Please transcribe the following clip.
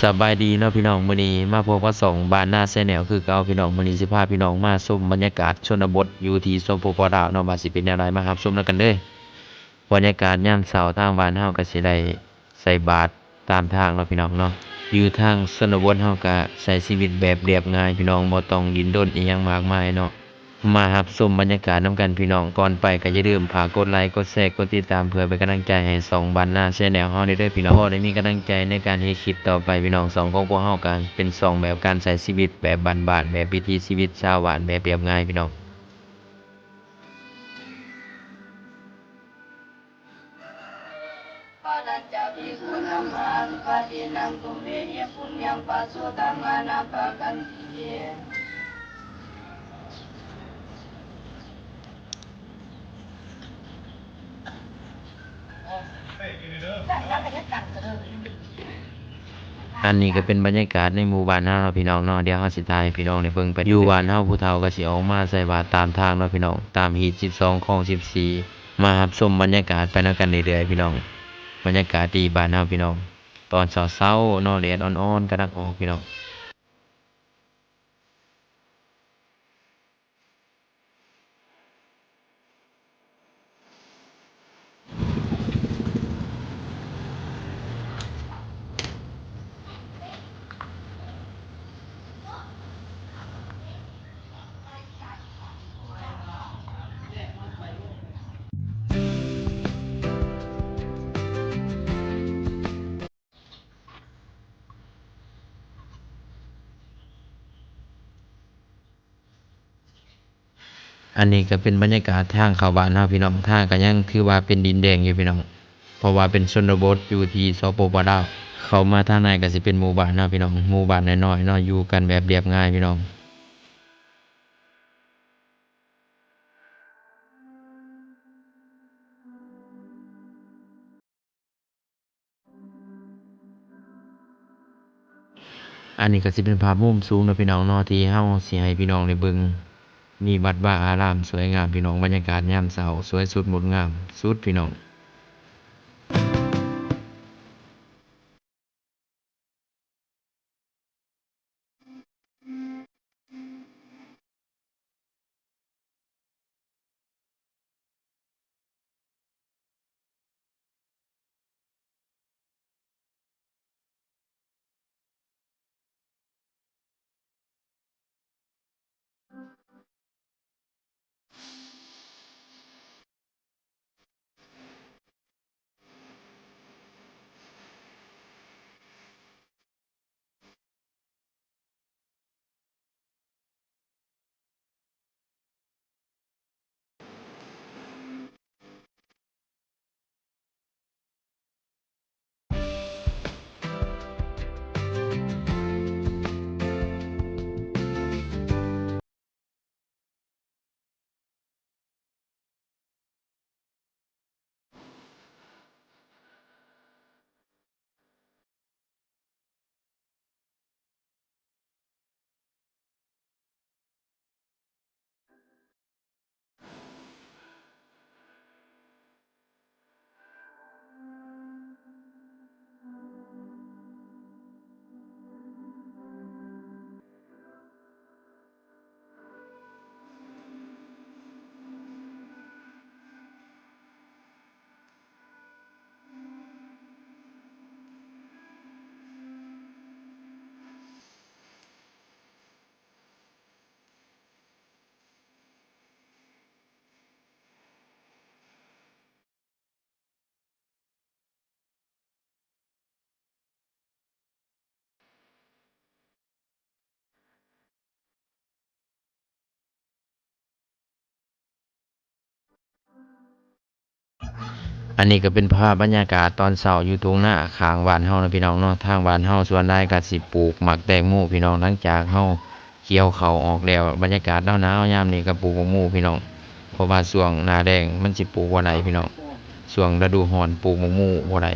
ສະບາຍດີເນາະພີ່ນ້ອງ, ມື້ນີ້ມາພົບກັບຊ່ອງບ້ານນາແຊນແນວຄືເກົ່າພີ່ນ້ອງ. ມື້ນີ້ຊິພາພີ່ນ້ອງມາຊົມບັນຍາກາດຊົນນະບົດຢູ່ທີ່ ສປປ ລາວ ເນາະ, ວ່າຊິເປັນແນວໃດ ມາຮັບຊົມນຳກັນເດີ້. ບັນຍາກາດຍາມເຊົ້າທາງບ້ານເຮົາກໍຊິໄດ້ໃສ່ບາດຕາມທາງເນາະພີ່ນ້ອງເນາະ. ຢູ່ທາງຊົນນະບົດເຮົາກໍໃຊ້ຊີວິດແບບລຽບງ່າຍພີ່ນ້ອງ, ບໍ່ຕ້ອງດິ້ນລົນອີ່ຫຍັງມາກມາຍເນາະ. ມາຮັບຊົມບັນຍາກາດນຳກັນພີ່ນ້ອງ. ກ່ອນໄປກໍຢ່າລືມຝາກກົດໄລ ກົດແຊ ກົດຕິດຕາມ ເພື່ອເປັນກຳລັງໃຈໃຫ້ຊ່ອງບ້ານນາແຊນແນວເຮົາແດ່ເດີພີ່ນ້ອງ, ພໍໄດ້ມີກຳລັງໃຈໃນການເຮັດຄລິບຕໍ່ໄປພີ່ນ້ອງ. ຊ່ອງຂອງພວກເຮົາກໍເປັນຊ່ອງແບບການໃຊ້ຊີວິດແບບບ້ານໆ ແບບວິຖີຊີວິດຊາວບ້ານ ແບບລຽບງ່າຍພີ່ນ້ອງ. ອັນນີ້ກໍເປັນບັນຍາກາດໃນໝູ່ບ້ານເຮົາເນາະພີ່ນ້ອງເນາະ. ດຽວເຮົາຊິຖ່າຍໃຫ້ພີ່ນ້ອງໄດ້ເບິ່ງໄປ. ຢູ່ບ້ານເຮົາ ຜູ້ເຖົ້າກໍຊິອອກມາໃສ່ບາດຕາມທາງເນາະພີ່ນ້ອງ, ຕາມຮີດສິບສອງ ຄອງສິບສີ່. ມາຮັບຊົມບັນຍາກາດໄປນຳກັນເລື້ອຍໆພີ່ນ້ອງ. ບັນຍາກາດທີ່ບ້ານເຮົາພີ່ນ້ອງ, ຕອນເຊົ້າໆເນາະ, ແດດອ່ອນໆກຳລັງອອກພີ່ນ້ອງ. ອັນນີ້ກໍເປັນບັນຍາກາດທາງເຂົ້າບ້ານເຮົາພີ່ນ້ອງ. ທາງກໍຍັງຖືວ່າເປັນດິນແດງຢູ່ພີ່ນ້ອງ, ເພາະວ່າເປັນຊົນນະບົດຢູ່ທີ່ ສປປ ລາວ. ເຂົ້າມາທາງໃນກໍຊິເປັນໝູ່ບ້ານເຮົາພີ່ນ້ອງ, ໝູ່ບ້ານນ້ອຍໆເນາະ, ຢູ່ກັນແບບລຽບງ່າຍພີ່ນ້ອງ. ອັນນີ້ກໍຊິເປັນພາບມຸມສູງເນາະພີ່ນ້ອງເນາະ ທີ່ເຮົາຊິໃຫ້ພີ່ນ້ອງໄດ້ເບິ່ງ. ມີວັດວາອາຣາມສວຍງາມພີ່ນ້ອງ, ບັນຍາກາດຍາມເຊົ້າສວຍສົດງົດງາມສຸດພີ່ນ້ອງ. ອັນນີ້ກໍເປັນພາບບັນຍາກາດຕອນເຊົ້າຢູ່ທົ່ງນາຂ້າງບ້ານເຮົາເນາະ ພີ່ນ້ອງເນາະ. ທາງບ້ານເຮົາສ່ວນຫຼາຍກໍຊິປູກໝາກແຕງໂມ ພີ່ນ້ອງ. ຫຼັງຈາກເຮົາກ່ຽວເຂົ້າອອກແລ້ວ ບັນຍາກາດໜາວໆຍາມນີ້ກໍປູກໝາກໂມ ພີ່ນ້ອງ, ເພາະວ່າຊ່ວງໜ້າແລ້ງມັນຊິປູກບໍ່ໄດ້ ພີ່ນ້ອງ, ຊ່ວງລະດູຮ້ອນປູກໝາກໂມບໍ່ໄດ້.